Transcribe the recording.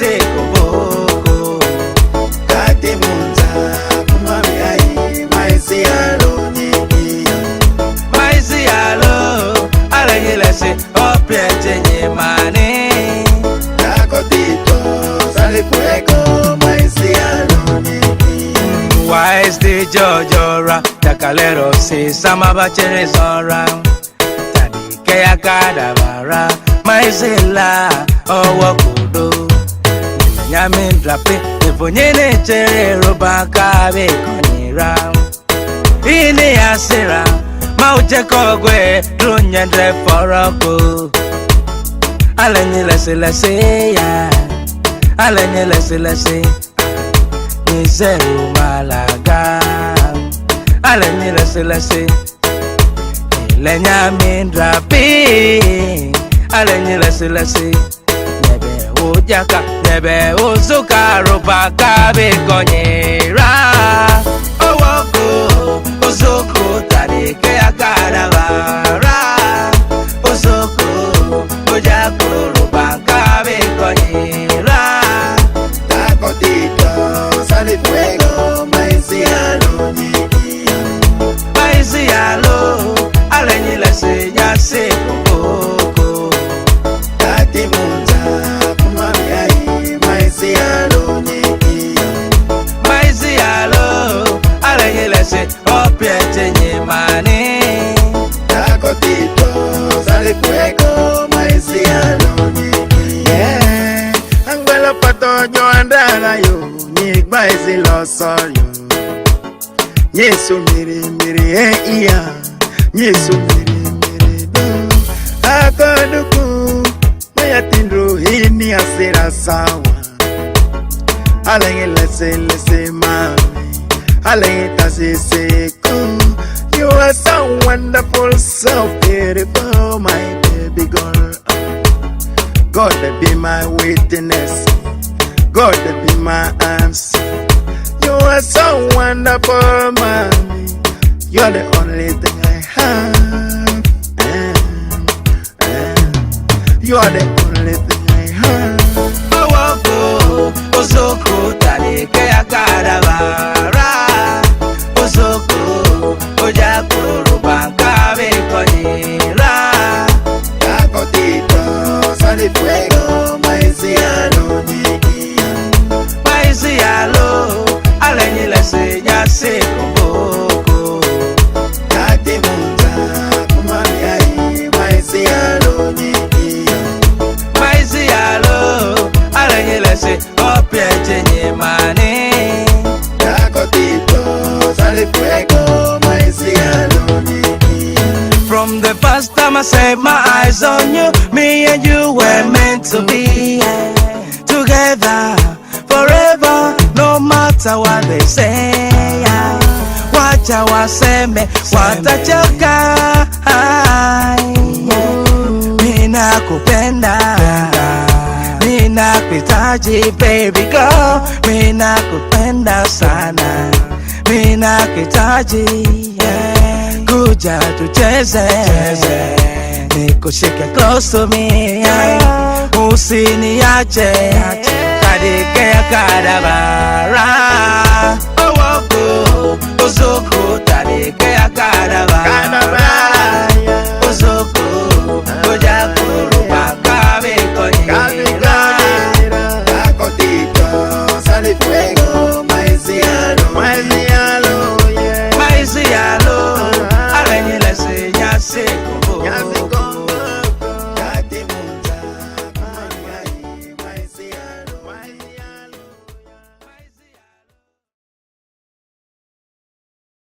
nyase koboko. Kati munza kumami ai maisi alo nyiki. Maisi alo alenye lese opie chenye mani. Takotito sale fuego maisi alo nyiki. Wise the jojora takalero si sama bachere zora. Tadike akadabara maisi la owokudo. Nyame drape efonyene chere roba kabe konira. Ini asira mauche kogwe runyendre foroko. Alenye lese lese ya, alenye lese lese. Nizeru malaga. Alenye lese lese. Ilenya mindrapi. Alenye lese lese. Nebe ujaka, nebe uzuka roba kabe konyera. Owoko, uzuku tarike akarabara. Uzuku, ujaku roba kabe konyera. Takotito sale fuego maisi alo nyiki. Maisi alo, alenye lese nyase koboko. Kati munza kumami ai maisi alo nyiki. Maisi alo, alenye lese opie chenye mani. Takotito sale fuego maisi alo nyiki. Yeah, angwelo pato yo andara yo nyigba ezi loso yo. Yesu miri miri e iya, Yesu miri miri do. Akoduku maya tindru hini asira sawa. Alenge lese lese mami, alenge tasi seko. You are so wonderful, so beautiful, my baby girl. God be my witness, God be my answer. You are so wonderful, mommy. You're the only thing I have. You are the only thing I have. Owoko, uzuku tarike akarabara. Uzuku, ujaku roba kabe konyera. Takotito sale fuego maisi alo nyiki. Maisi alo, alenye lese nyase koboko. Kati munza kumami ai maisi alo nyiki. Maisi alo, alenye lese opie chenye mani. Takotito sale fuego maisi alo nyiki. From the first time I set my eyes on you, me and you were meant to be together forever, no matter what they say. Wacha waseme, watachoka. Mina kupenda, mina kuhitaji baby girl, mina kupenda sana, mina kuhitaji. Kuja tucheze, nikushike close to me, usiniache kadike ya kadabara.